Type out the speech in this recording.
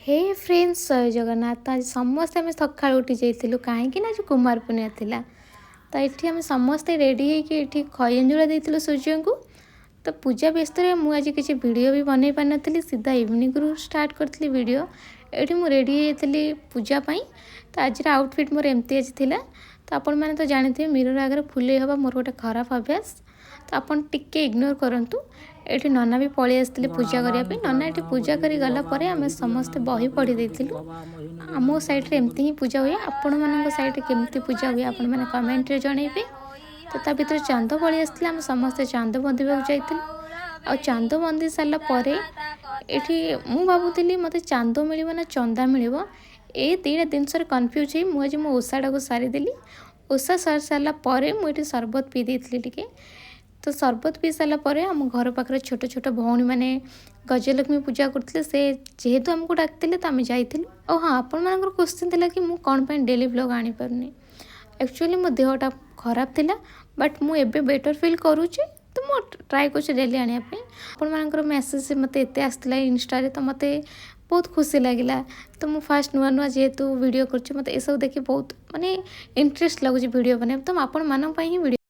ହେ friends, ଜୟ ଜଗନ୍ନାଥ। ଆଜି ସମସ୍ତେ ଆମେ ସକାଳୁ ଉଠି ଯାଇଥିଲୁ, କାହିଁକି ନା ଆଜି କୁମାର ପୂର୍ଣ୍ଣିମା ଥିଲା। ତ ଏଠି ଆମେ ସମସ୍ତେ ରେଡ଼ି ହେଇକି ଏଠି ଖଇ ଅଞ୍ଜୁଳା ଦେଇଥିଲୁ ସୂର୍ଯ୍ୟଙ୍କୁ। ତ ପୂଜା ବ୍ୟସ୍ତରେ ମୁଁ ଆଜି କିଛି ଭିଡ଼ିଓ ବି ବନେଇ ପାରିନଥିଲି। ସିଧା ଇଭିନିଂରୁ ଷ୍ଟାର୍ଟ କରିଥିଲି ଭିଡ଼ିଓ। ଏଠି ମୁଁ ରେଡ଼ି ହେଇଯାଇଥିଲି ପୂଜା ପାଇଁ। ତ ଆଜିର ଆଉଟଫିଟ୍ ମୋର ଏମିତି ଆଜି ଥିଲା। ତ ଆପଣମାନେ ତ ଜାଣିଥିବେ, ମିରର ଆଗରେ ଫୁଲେଇ ହେବା ମୋର ଗୋଟେ ଖରାପ ଅଭ୍ୟାସ, ତ ଆପଣ ଟିକେ ଇଗ୍ନୋର କରନ୍ତୁ। ଏଠି ନନା ବି ପଳେଇ ଆସିଥିଲେ ପୂଜା କରିବା ପାଇଁ। ନନା ଏଠି ପୂଜା କରି ଗଲା ପରେ ଆମେ ସମସ୍ତେ ବହି ପଢ଼ି ଦେଇଥିଲୁ। ଆମ ସାଇଡ଼୍ରେ ଏମିତି ହିଁ ପୂଜା ହୁଏ। ଆପଣମାନଙ୍କ ସାଇଡ଼୍ରେ କେମିତି ପୂଜା ହୁଏ, ଆପଣମାନେ କମେଣ୍ଟରେ ଜଣେଇବେ। ତ ତା ଭିତରେ ଚାନ୍ଦ ପଳେଇ ଆସିଥିଲା। ଆମେ ସମସ୍ତେ ଚାନ୍ଦ ବନ୍ଦିବାକୁ ଯାଇଥିଲୁ। ଆଉ ଚାନ୍ଦ ବନ୍ଦି ସାରିଲା ପରେ ଏଠି ମୁଁ ଭାବୁଥିଲି, ମୋତେ ଚାନ୍ଦ ମିଳିବ ନା ଚନ୍ଦା ମିଳିବ। ଏ ଦୁଇଟା ଜିନିଷରେ କନଫ୍ୟୁଜ୍ ହେଇ ମୁଁ ଆଜି ମୋ ଓଷାଟାକୁ ସାରିଦେଲି। ଓଷା ସାରି ସାରିଲା ପରେ ମୁଁ ଏଠି ସରବତ ପିଇ ଦେଇଥିଲି ଟିକେ। ତ ସରବତ ପିଇ ସାରିଲା ପରେ ଆମ ଘର ପାଖରେ ଛୋଟ ଛୋଟ ଭଉଣୀମାନେ ଗଜଲକ୍ଷ୍ମୀ ପୂଜା କରୁଥିଲେ। ସେ ଯେହେତୁ ଆମକୁ ଡାକିଥିଲେ, ତ ଆମେ ଯାଇଥିଲୁ। ଆଉ ହଁ, ଆପଣମାନଙ୍କର କ୍ୱେଶ୍ଚିନ୍ ଥିଲା କି ମୁଁ କ'ଣ ପାଇଁ ଡେଲି ବ୍ଲଗ୍ ଆଣିପାରୁନି। ଆକ୍ଚୁଆଲି ମୋ ଦେହଟା ଖରାପ ଥିଲା, ବଟ୍ ମୁଁ ଏବେ ବେଟର୍ ଫିଲ୍ କରୁଛି। ତ ମୁଁ ଟ୍ରାଏ କରୁଛି ଡେଲି ଆଣିବା ପାଇଁ। ଆପଣମାନଙ୍କର ମେସେଜ୍ ମୋତେ ଏତେ ଆସିଥିଲା ଇନଷ୍ଟାରେ, ତ ମୋତେ ବହୁତ ଖୁସି ଲାଗିଲା। ତ ମୁଁ ଫାଷ୍ଟ ନୂଆ ନୂଆ ଯେହେତୁ ଭିଡ଼ିଓ କରୁଛି, ମୋତେ ଏସବୁ ଦେଖି ବହୁତ ମାନେ ଇଣ୍ଟରେଷ୍ଟ ଲାଗୁଛି ଭିଡ଼ିଓ ବନେଇବା। ତ ମୁଁ ଆପଣମାନଙ୍କ ପାଇଁ ହିଁ ଭିଡ଼ିଓ